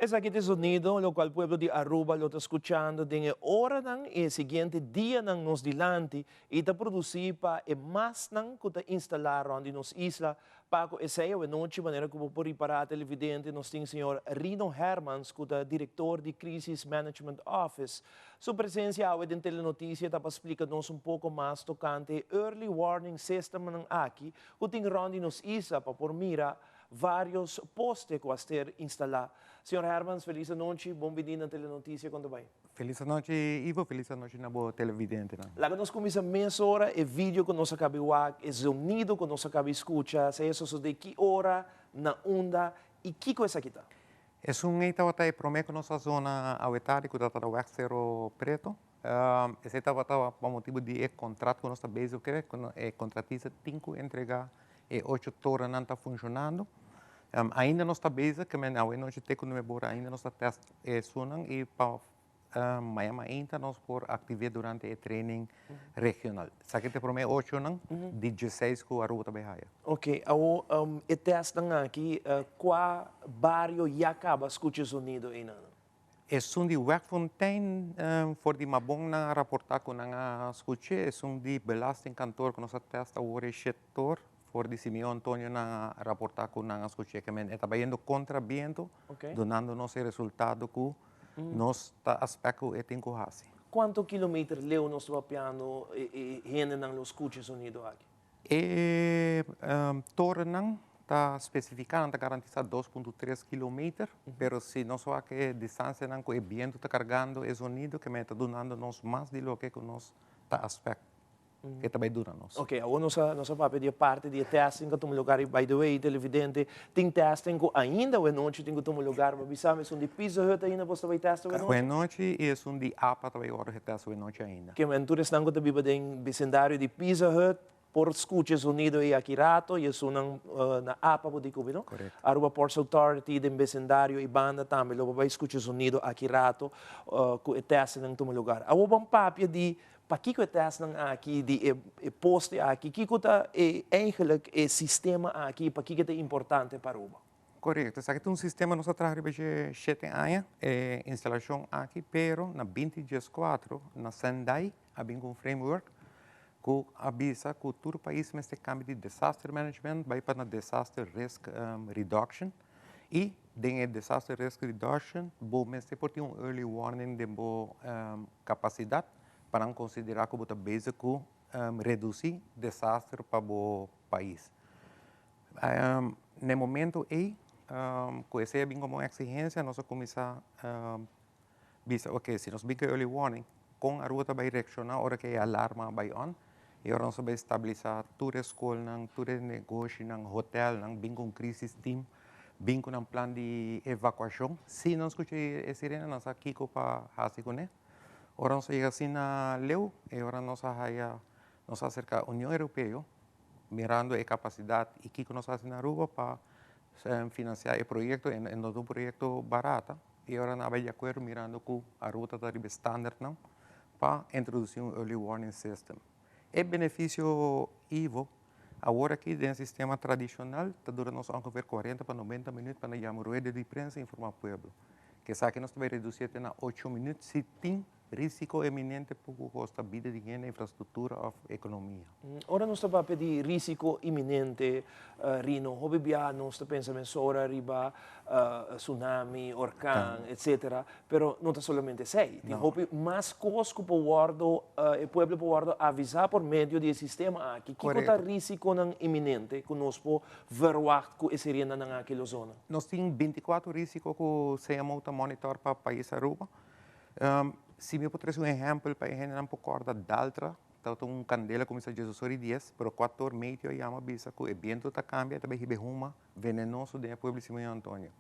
Esaki ta e zonido locual pueblo di Aruba lo ta scuchando den e oranan y e siguiente dianan nos dilanti y ta produci pa e mastnan cu ta instala rond di nos isla. Pa cu esey awenochi manera cu bo por ripara televidente nos tin señor Rino Hermans cu ta director di Crisis Management Office. Su presencia awe den Telenoticia ta pa splica nos un poco mas tocante e early warning systemnan aki cu tin rond di nos isla pa por mira varios poste cu a ser instala. Señor Hermans, feliz anochi, bon bini na Telenoticia, con ta bay? Feliz anochi, Ivo, feliz anochi na bo televidentenan. Laga nos cuminsa mesora e video cu nos a cabi wak, e zonido cu nos a cabi scucha, sea sosode ki ora, na unda y kico esaki ta? Esun ei tabata e prome cu nos a zona awe tardi cu tabata weg Cero Preto. Esei tabata pa motibu di e contrat cu nos ta bezig cu e, e contratista tin cu entrega e ocho torennan ta funcionando. Ainda nos ta bezig, ke men awe nochi te cu nuebe ora ainda nos ta test esunnan y pa maña mainta nos por activ'é durante e training regional. Esaki ta e prome ochonan di dieseis cu Aruba ta bay haya. Ok, awo e testnan aki, cua bario ya caba scucha e zonido eynan? Esun di Wegfontein for di Mabon nan a raporta cu nan a scuch'é, esun di Belastingkantoor cu nos a test awor e shetor for di Simeon Antonio nan a raporta cu nan a scuch'é ke men e ta bayendo contra biento dunando nos e resultado cu nos ta aspect cu e tin cu haci. Cuanto kilometer leu nos ta papiando e hendenan lo scucha e sonido aki? E torennan ta spesifiká, nan ta garantisá 2.3 kilometer, pero si nos wak e distansianan ku e bientu ta kargando e zonido ke mei ta dunando nos mas di loke ku nos ta aspèkt ke ta bai duna nos. Oke, awor nos a nos a papia di e parti di e testing ku a tuma lugar i by the way televidente tin testing ku ainda awenochi tin ku tuma lugar, bo bisa mi esun di Pizza Hut ainda boso ta bai test awenochi? Awenochi i esun di apa ta bai wòrdu getest awenochi ainda. Ke men tur esnan ku ta biba den bisindario di Pizza Hut por skucha e zonido ei aki rato i esunnan na apa bo di kubi no? Korekto. Aruba Ports Authority den bisindario i banda tambe lo por bai skucha e zonido aki rato ku e tèstnan tuma lugar. Awor ban papia di pakiko e tèstnan aki di e poste aki, kiko ta e eigenlik e sistema aki i pakiko e ta importante pa Aruba? Korekto, esaki ta un sistema nos a traha riba dje shete aña, e instalashon aki, pero na 2014 na Sendai a bin ku un framework ku a bisa ku tur pais mester kambia di disaster management bai pa na disaster risk reduction i den e disaster risk reduction bo mester por tin un early warning den bo kapasidat pa nan konsiderá ku bo ta bezig ku redusí desaster pa bo pais. Na e momento ei, ku esei a bin komo un eksigensia, nos a kuminsá bisa, oke, si nos bin ku e early warning, kon Aruba ta bai reakshoná ora ku e alarma a bai on? I ora nos a bai stabilisá tur e skolnan, tur e negoshinan, hotelnan, bin ku un crisis team, bin ku nan plan di evakuashon. Si nan skucha e sirena, nan sa kiko pa hasi kuné. Ora nos a yega asina leu, e ora nos a haya, nos a aserká Union Europeo, mirando e capacidad y kico nos haci na Aruba pa financia e proyecto, e no ta un proyecto barata y ora nan a bay di acuerdo mirando cu Aruba ta ta riba e standardnan pa introduci un early warning system. E beneficio Ivo, awor aki den sistema tradicional ta dura nos ongeveer 40 pa 90 minuut pa nan yama rueda di prensa y informa pueblo. Cu esaki nos ta bay reduci te na 8 minuut si tin Risiko eminente por ku kosta bida di hende, infrastruktura òf ekonomia. Ora nos ta papia di risiko iminente, Rino, hopi bia nos ta pensa mesora riba tsunami, orkan, etsetera, pero no ta solamente esei. Tin hopi mas kos ku por wòrdu, e pueblo por wòrdu avisá por medio di e sistema aki. Kiko ta risikonan iminente ku nos por verwagt ku e sirenanan aki lo zona? Nos tin 24 risiko ku CMO ta monitor pa pais Aruba. Si mi por trese un ehèmpel pa e hendenan por kòrda, Daltra tabata un kandela kuminsá diesdos ora i dies, pero kuator meteo a yama bisa ku e bientu ta kambia, e ta bai hiba e huma venenoso den e pueblo di Simeon Antonio.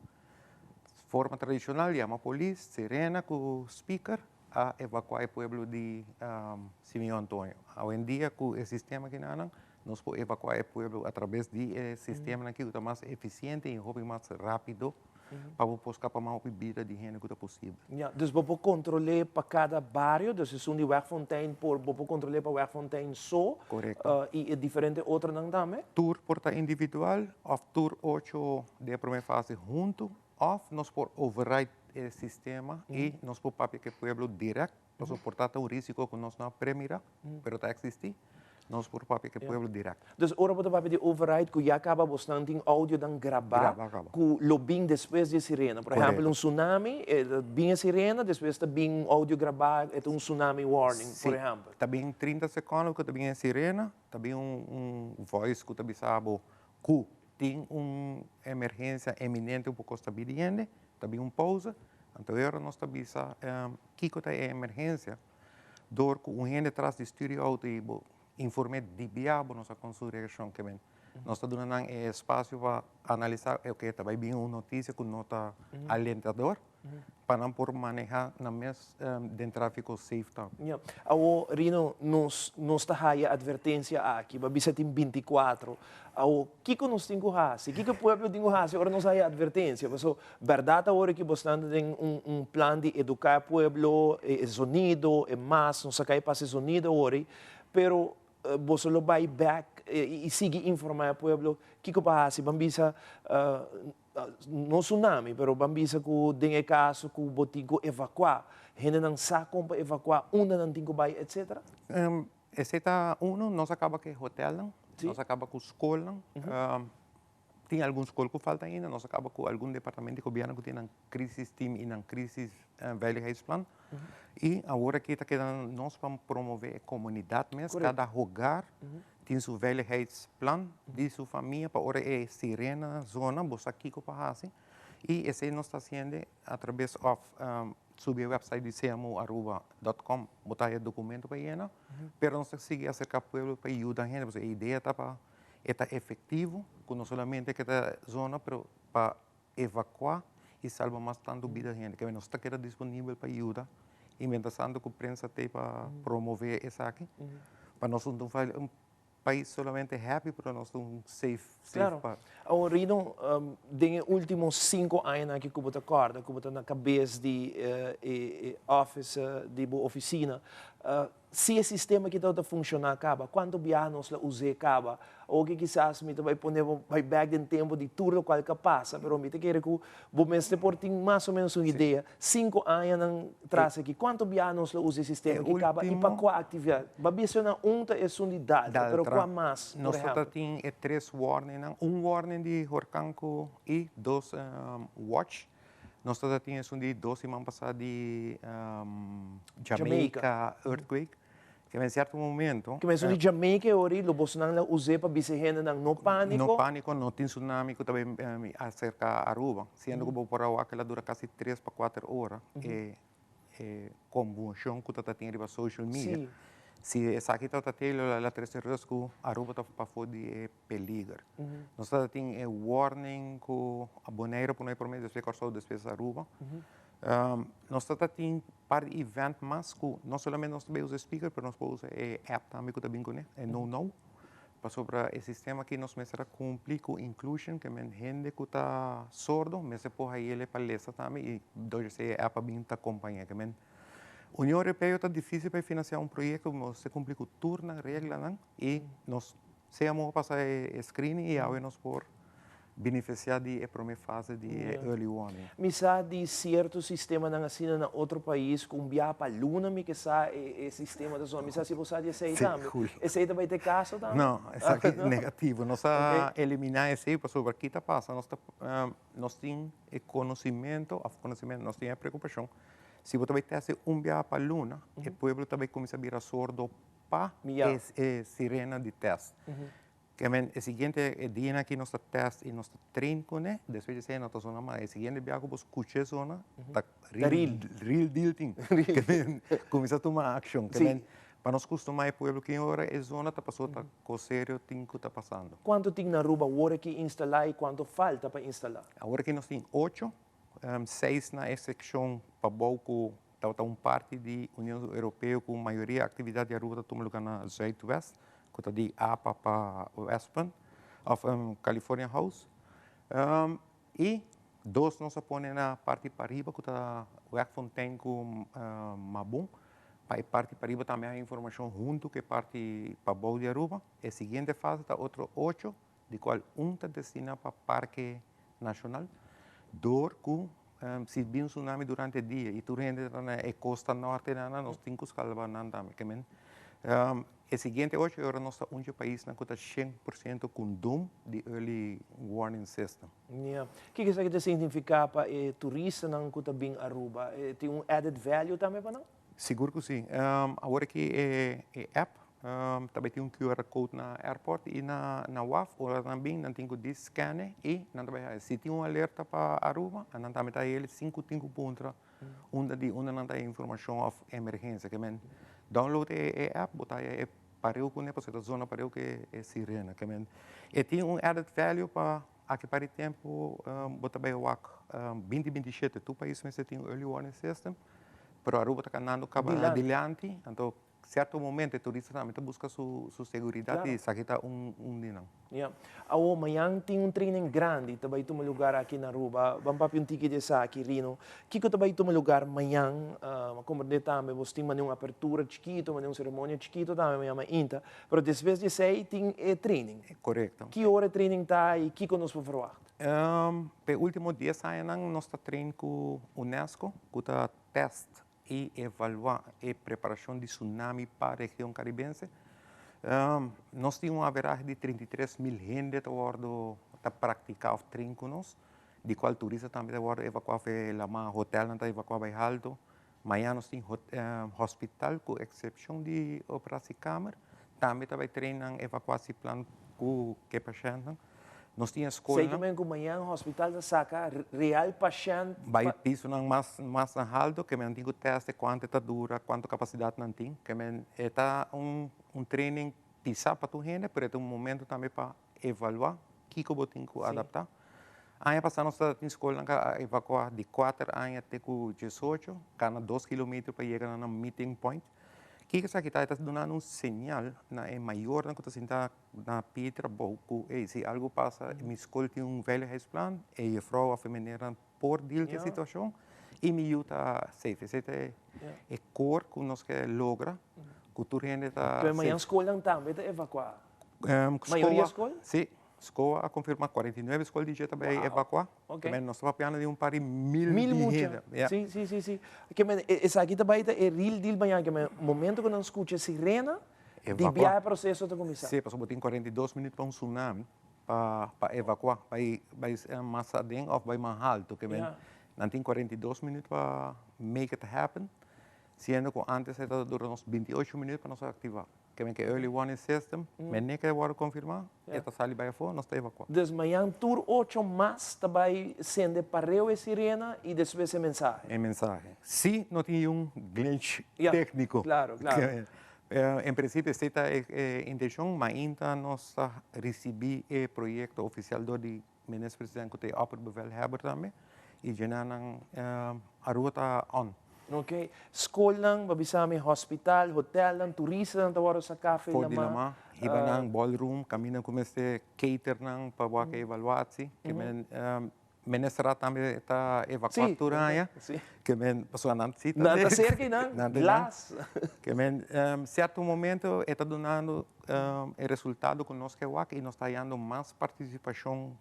Forma tradishonal yama polis, sirena ku speaker a evakuá e pueblo di Simeon Antonio. Awendia ku e sistema kinanan nos por evakuá e pueblo atrabes di e sistemanan aki ku ta mas efisiente i hopi mas rápido. Pa bo por skapa mas hopi bida di hende ku ta posibel. Ya, dus bo por kontrol'é pa kada bario, dus esun di Wegfontein por, bo por kontrol'é pa Wegfontein so. Korekto. I e diferente otronan tambe? Tur por ta individual òf tur ocho den e promé fase huntu. Of nos por override e sistema y nos por papia cu pueblo direct, nos por ta un risico cu nos no a premira, pero ta existi, nos por papia cu pueblo direct. Dus ora bo ta papia di override cu ya caba bosnan tin audio dan graba, Graba, caba. Cu lo bin despues di sirena. Por ehempel, Correcto. Un tsunami, bin e sirena, despues ta bin un audio graba, e ta un tsunami warning, por ehempel. Ta bin 30 seconde cu ta bin e sirena, ta bin un voice cu ta bisa bo cu tin un emergencia eminente un poco sta biniendo, ta bin un pausa, anto awor nos ta bisa kico ta e emergencia, door cu un hende tras di stuur auto y bo informe di bia bo nos con su reaccion ke men. Nos ta duna nan e espacio pa analisa, ok, ta bay bin un noticia cu no ta alentador, pa nan por maneha nan mes den trafico safe ta. Ja. Awo, Rino, nos ta haya advertencia aki, ba bisa tin 24. Awo, kiko nos tin ku hasi? Kiko pueblo tin ku hasi ora nos haya advertencia? Paso, berdad awor ki bosnan tin un plan di educa pueblo, e sonido, e mas, nos saca e pasa e sonido awor, pero boso lo bay back y sigui informa e pueblo, kiko pa hasi? Ban bisa, no tsunami, pero ban bisa ku den e caso ku bo tin ku evacua, hende nan sa kon pa evacua, unda nan tin ku bay, etc. Esey ta uno, nos a caba cu hotelnan, nos a caba cu scolnan, tin algun scol cu falta ainda, nos a caba cu algun departamento di gobierno cu tin nan crisis team y nan crisis veiligheidsplan. Y awor aki ta keda nos pa promove e comunidad mes, cada hogar tin su veiligheidsplan di su famia pa ora e sirena zona, bo sa kico pa haci. Y esey nos ta haciendo a traves of subi e website di cmoaruba.com, bo ta e documento pa yena, pero nos ta sigui acerca pueblo pa yuda hende, pasobra e idea ta pa e ta efectivo, cu no solamente cu ta zona, pero pa evacua y salba mas tanto bida di hende. Ke nos ta keda disponibel pa yuda y mientras tanto cu prensa te pa promove esaki, pa nos un pais solamente happy, pero nos un safe pa. Awor, Rino, den e ultimo 5 aña aki cu bo ta corda, cu bo ta na cabes di e office, di bo oficina, si e sistema aki ta funciona caba, cuanto biaha nos la usa caba? O cu kisas mi ta bay pone bay back den tempo di tur locual cu pasa, pero mi ta kere cu bo mester por tin mas o menos un idea. 5 aña nan tras aki, cuanto biaha nos la usa e sistema aki caba y pa cua actividad? Ba bisa na un ta esun di Daltra, pero Daltra. Cua mas, por Nos ehempel? Tin e tres warning, un warning di horcan cu y dos watch. Nos tin esun di 2 siman pasa di Jamaica. Jamaica earthquake. Cu na cierto momento Cu esun di Jamaica ori, lo bosnan la usa pa bisa hende nan no panico. No panico, no tin tsunami cu tambe acerca Aruba. Siendo cu por awor cu el a dura casi 3 pa 4 ora. E convulsion cu ta tin riba social media. Si esaki ta tele la tres cu Aruba ta pafo di e peliger. Nos ta tin e warning cu Bonaire por no promedio despues Corsou, despues Aruba. Nos ta tin par di event mas cu no solamente nos ta usa speaker, pero nos por usa e app tambe cu ta bin cune, e no no. Pasobra e sistema aki nos mester a cumpli cu inclusion, ke men hende cu ta sordo, mester por hayele pa lesa tambe y door e app a bin ta acompaña. Ke men Union Europeo ta dificil pa financia un proyecto, nos ta cumpli cu tur nan reglanan y nos seamos pasa e screening y awe nos por beneficia di e prome fase di early warning. Mi sa di cierto sistema nan asina na otro pais cu un biaha pa luna mi ke sa e sistema ta zona. Mi sa si bo sa di esey Si, tambe. Julio. Esey tambe ta e caso tambe? No, esaki No? negativo. Nos a elimina esey, pasobra kico ta pasa, nos tin e conocimento, of conocimento, nos tin e preocupacion. Si bo tambe test un biaha pa luna, e pueblo tambe cuminsa bira sordo pa e sirena di test. Ke men, e siguiente e dia aki nos ta test y nos ta train cune, despues di esey no ta zona mas. E siguiente biaha cu bo scucha zona, ta real, real. Real deal thing. Ke men, cuminsa tuma action. Ke men, pa nos costuma e pueblo cu ora e zona ta paso ta cos serio tin cu ta pasando. Cuanto tin na Aruba awor aki instala y cuanto falta pa instala? Awor aki nos tin 8, 6 na e seccion pabou cu ta un parti di Union Europeo cu mayoria actividad di Aruba ta tuma lugar na Zuidwest, cu ta di APA pa Westpunt, of California House. Y dos nos a pone na parti pariba, cu ta Wegfontein cu Mabon. Pa e parti pariba tambe hay informacion hunto cu e parti pabou di Aruba. E siguiente fase ta otro 8, di cual un ta destina pa Parke Nacional. Dor ku si bin un tsunami durante dia i tur hende ta na e kosta norte nan, nos tin ku salba nan tambe. Ke men e siguiente 8 ora nos ta un di e paisnan ku ta 100% kondum di early warning system. Yeah. Kiko esaki ta signifiká pa e turistanan ku ta bin Aruba? Tin un added value tambe pa nan? Sigur ku si. Awor ku e app tambe tin un QR code na airport i na waf, ora nan bin, nan tin ku scan i nan tambe si tin un alerta pa Aruba, nan tambe ta hel 5 5 punto unda di unda nan ta informashon of emergensia. Ke men download e app, bo ta e pareu ku ne, ta zona pareu ku e sirena. Ke men e tin un added value pa aki pa tempu bo ta bai wak 2027 tur pais mester tin early warning system, pero Aruba ta kanando kaba adilanti, anto sierto momento e turista tambe ta buska su seguridat i esaki ta un di nan. Yeah. Awo, mañan tin un training grandi, ta bai tuma lugá aki na Aruba. Ban papia un tiki di esaki, Rino. Kiko ta bai tuma lugá mañan, komprendé tambe, boso tin un apertura chikitu, un seremonia chikitu tambe mañan mainta, pero despues di esei tin e training. Korekto. Ki ora e training ta i kiko nos por verwacht? Pa último 10 aña nos ta train ku UNESCO, ku ta test i evaluá e preparashon di tsunami pa e region karibense. Nos tin un average di 33 mil hende ta praktiká òf train ku nos, di kual turista tambe ta evakuá pa laman, hotel ta evakuá bai haltu. Mañan nos tin hospital, ku eksepshon di operatiekamer, tambe ta bai train evakuatieplan ku e pashènt. Nos tin skol. Sei ku mañan hospital ta saka real pashènt. Bai piso nan mas na haltu, ke men tin ku test kuantu ta dura, kuantu kapasidat nan tin. Ke men ta un training pisá pa tur hende, pero ta un momento tambe pa evaluá kiko bo tin ku adaptá. Aña pasá nos tabatin skol a evakuá di 4 aña te ku 18, kana 2 kilometer pa yega na meeting point. Kiko esaki ta? Ta dunando un señal na e mayornan ku ta sinta na Pieter bou ku, hey, si algu pasa, mi skol tin un veiligheidsplan, e juffrouw of meneer por deal ku e situashon i mi yu ta safe. Esei ta e core ku nos ke logra, ku tur hende ta Pero mañan skol tambe ta evakuá. Mayoria skol? Si, skol a konfirmá 49 skol di tambe evakuá. Men nos ta papiando di un par di mil Mil mucha. Si. Ke men esaki tambe ta e real deal mañan, ke men momento ku nan skucha sirena, di biahe proseso ta kuminsá. Si, pasobra tin 42 minüt pa un tsunami pa evakuá, bai mas aden òf bai mas haltu. Ke men nan tin 42 minüt pa make it happen, siendo ku antes ta dura nos 28 minüt pa nos aktivá. Ke men ke early warning system, men ne ke wòrdu konfirmá, e ta sali bai afó, nos ta evakuá. Dus mañan tur 8 mast ta bai sende pareu e sirena i despues e mensahe. E mensahe. Si no tin un glitch tékniko. Claro. En prinsipio, esei ta e intenshon, ma ainda nos a risibí e proyekto ofisial dor di minister presidente ku ta e opperbevelhebber tambe i djenan Aruba ta on. Ok. Skolnan, bo a bisa mi, hospital, hotelnan, turistanan ta wòrdu saká for For di laman. Hiba nan ballroom, kaminda ku mester cater nan pa wak evaluatie. Ke men minister tambe ta evakuá tur aña. Ke men pasobra nan si Nan ta serka nan, glas. Ke men sierto momento e ta dunando e resultado ku nos ke wak i nos ta hayando mas partisipashon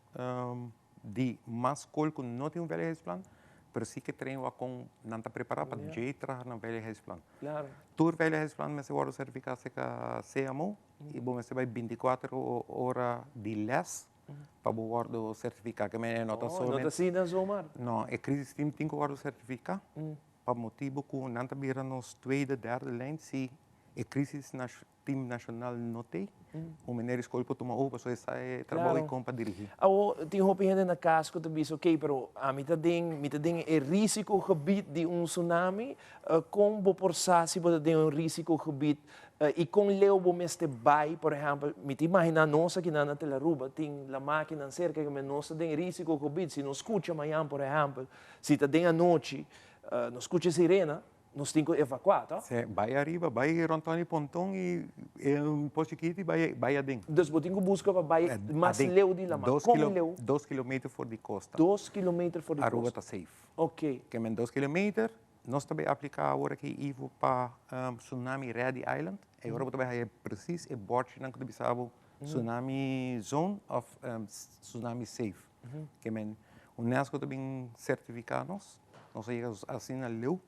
di mas skol ku no tin un veiligheidsplan, pero si ke train wak kon nan ta prepará pa djei traha na veiligheidsplan. Tur veiligheidsplan mester wòrdu sertifiká serka CMO i bo mester bai 24 ora di les pa bo wòrdu sertifiká. Ke men no ta Oh, no ta solamente asina zomaar. No, e crisis team tin ku wòrdu sertifiká pa motibu ku nan ta bira nos tweede, derde lijn si e crisis team nashonal no tin. Un meneer skol por tuma over, so esei e trabou i kon pa dirigí. Awo, tin hopi hende na kas ku ta bisa, ok, pero ami ta den e risicogebied di un tsunami, kon bo por sa si bo ta den un risicogebied i kon leu bo mester bai? Por ehèmpel, mi ta imaginá nos aki na Telaruba, tin laman akinan serka, ke men nos ta den risicogebied, si nos skucha mañan, por ehèmpel, si ta den anochi, nos skucha sirena, nos tin ku evakuá, toch? Si, bai ariba, bai rondom di ponton i un pos chikitu i bai aden. Dus bo tin ku buska pa bai mas aden. Leu di laman. 2 Kon kilo, leu? 2 kilometer for di kosta. 2 kilometer for di Aruba kosta. Ta safe. Ke men 2 kilometer, nos tambe apliká awor aki IVO pa Tsunami Ready Island. I awor bo tambe precies e bordje nan ku ta bisa bo tsunami zone of tsunami safe. Ke men UNESCO ta bin sertifiká nos. Nos a yega asina leu.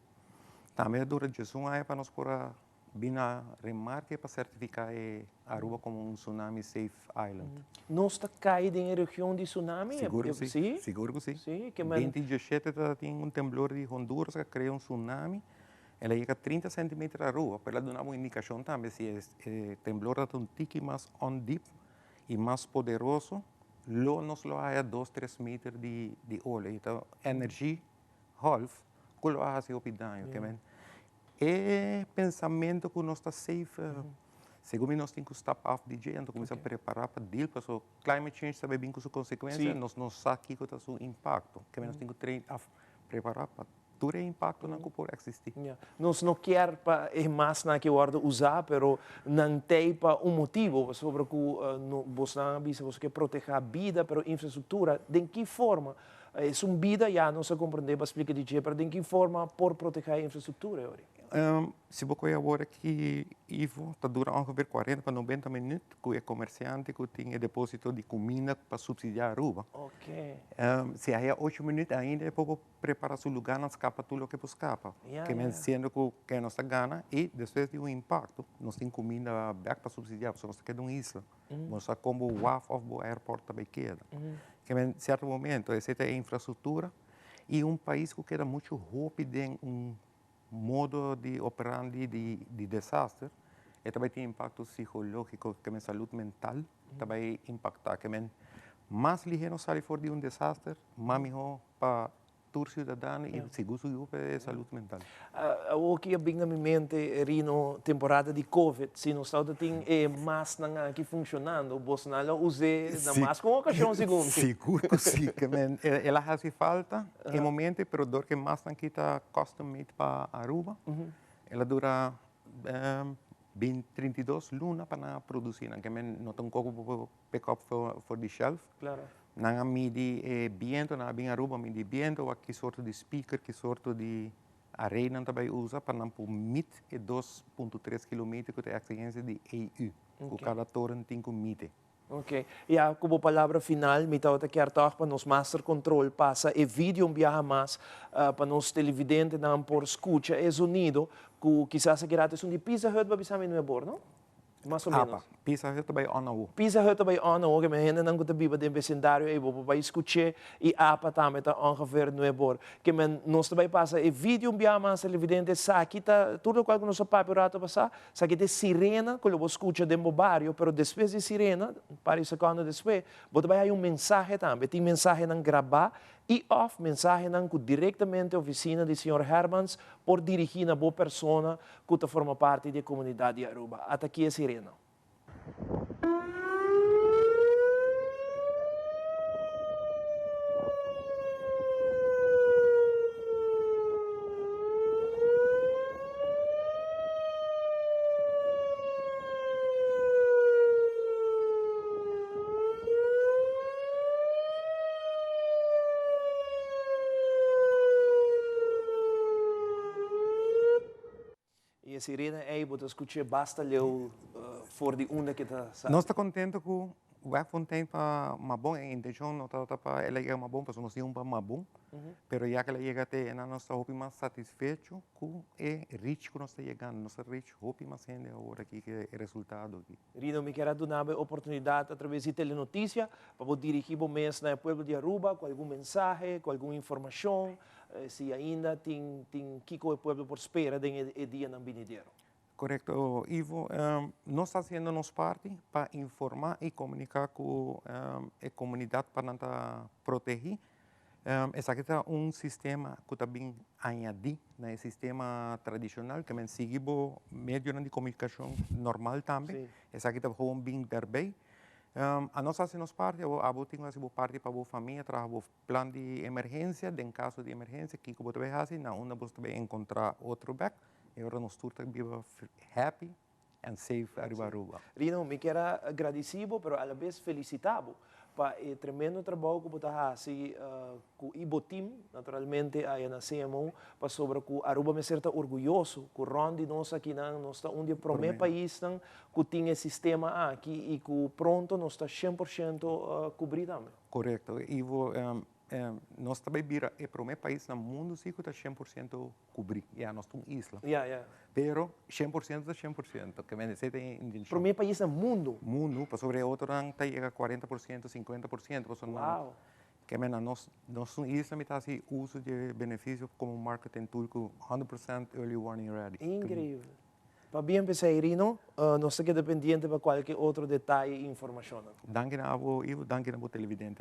Tambe a dura 11 aña pa nos por a bin na remarke pa sertifiká e Aruba komo un tsunami safe island. Nos ta kai den e region di tsunami? Sigur ku si. Si? Sigur ku si. Si, ke men. 2017 ta tin un temblor di Honduras ku a krea un tsunami. El a yega 30 centimeter Aruba, pero el a duna bo indikashon tambe si e temblor ta un tiki mas on deep i mas poderoso, lo nos lo haya dos tres meter di ola. I ta energy golf ku lo a hasi hopi daño. Ke men e pensamentu ku nos ta safe, segun mi nos tin ku stap af di dje, anto kuminsá prepará pa deal, pasobra climate change ta bai bin ku su konsekuensia, nos no sa kiko ta su impakto. Ke men nos tin ku train af prepará pa tur e impaktonan ku por eksistí. Ya. Nos no kier pa e masnan aki wòrdu usá, pero nan t'ei pa un motibu, pasobra ku no bosnan a bisa boso ke protehá bida, pero infrastruktura, den ki forma? Esun bida ya nos a komprendé pa splika di dje, pero den ki forma por protehá e infrastruktura e ora? Si bo kohe awor aki, Ivo, ta dura ongeveer 40 pa 90 minuut ku e komersiante ku tin e deposito di kuminda pa supsidiá Aruba. Si haya ocho minuut ainda e por prepara su lugarnan skapa tur loke por skapa. Ke men siendo ku ke nos ta gana i despues di un impakto nos tin kuminda bèk pa supsidiá pasobra nos ta keda un isla. Bo no sa kon bo waf òf bo airport ta bai keda. Ke men sierto momento esei ta e infrastruktura i un pais ku keda muchu hopi den un modo di operandi di desaster e ta bai tin impakto sikológiko ke men salud mental ta bai impaktá. Ke men mas lihé nos sali for di un desaster mas mihó pa tur ciudadano y sigur sigur pa e salud mental. Awor ki a bin na mi mente, Rino, temporada di Covid, si nos tabata tin e masnan aki funcionando, bosnan lo us'é na mas ku un ocasion sigur mi. Sigur ku si, ke men el a hasi falta e momento, pero dor ku e masnan aki ta custom made pa Aruba, el a dura 32 luna pa nan a produci nan, ke men no ta un koko bo por pick up for di shelf. Nan a midi e biento, nan a bin Aruba midi biento, wak ki sorto di speaker, ki sorto di array nan ta bai usa pa nan por meet e 2.3 kilometer ku ta e eksigensia di EU, ku kada toren tin ku mite. Ok. Ya ku bo palabra final, mi tabata kier tòg pa nos master control pasa e video un biaha mas pa nos televidentenan por skucha e zonido ku kisas a keda esun di Pizza Hut pa bisa mi nuebor, no? Mas o Apa, menos. Pizza Hut ta bai on awo. Pizza Hut ta bai on awo, ke men hendenan ku ta biba den besindario ei bo por bai skuch'é i apa tambe ta ongeveer nuebor. Ke men nos ta bai pasa e video un biaha mas televidente, esaki ta tur lokual ku nos a papia un rato pasá, esaki ta e sirena ku lo bo skucha den bo bario, pero despues di sirena, un par di sekondo despues, bo ta bai haña un mensahe tambe. Tin mensahenan grabá i òf mensahenan ku direktamente ofisina di señor Hermans por dirigí na bo persona ku ta forma parti di e komunidat di Aruba. Ata ki e sirena. I e sirena ei bo ta skuch'é basta leu for di unda ke ta sali. Nos ta kontento ku Wegfontein pa Mabon, e intenshon no tabata pa el a yega Mabon pasobra nos tin un pa Mabon, pero ya ku el a yega te einan nos ta hopi mas satisfecho ku e reach ku nos ta yegando, nos ta reach hopi mas hende awor aki ku e resultado aki. Rino, mi kier a duna bo e oportunidat a traves di Telenoticia pa bo dirigi bo mes na e pueblo di Aruba ku algun mensahe, ku algun informashon, si ainda tin tin kiko e pueblo por spera den e dianan binidero. Korekto, Ivo. Nos ta hasiendo nos parti pa informa i komunika ku e komunidat pa nan ta protegi. Esaki ta un sistema ku ta bin añadí na e sistema tradishonal, ke men sigui bo medionan di komunikashon normal tambe. Esaki ta gewoon bin daarbij. Anos hasi nos parti, abo abo tin ku hasi bo parti pa bo famia, traha bo plan di emergensia, den kaso di emergensia kiko bo ta bai hasi, na unda bo ta bai enkontrá otro bèk, e ora nos tur ta biba happy and safe ariba Aruba. Rino, mi kier a gradisí bo, pero alabes felisitá bo pa e tremendo trabou ku bo ta hasi ku i bo team, naturalmente aya na CMO, pasobra ku Aruba mester ta orguyoso ku rònt di nos akinan nos ta un di e promé paisnan ku tin e sistema aki i ku pronto nos ta 100% kubrí tambe. Korekto, Ivo. Nos tambe bira e prome pais na mundo si cu ta 100% cubri. Ja, nos ta un isla. Pero 100% ta 100%, kiermen esey ta intencion. Prome pais na mundo. Mundo, pasobra otro nan ta yega 40%, 50%, pasobra kiermen nos un isla, mi ta haci uso di beneficio como marketing tool cu 100% early warning ready. Increibel. Pabien p'esey, Rino, nos ta keda pendiente pa cualkier otro detaye y informacion. Danki na abo, Ivo, danki na bo televidente.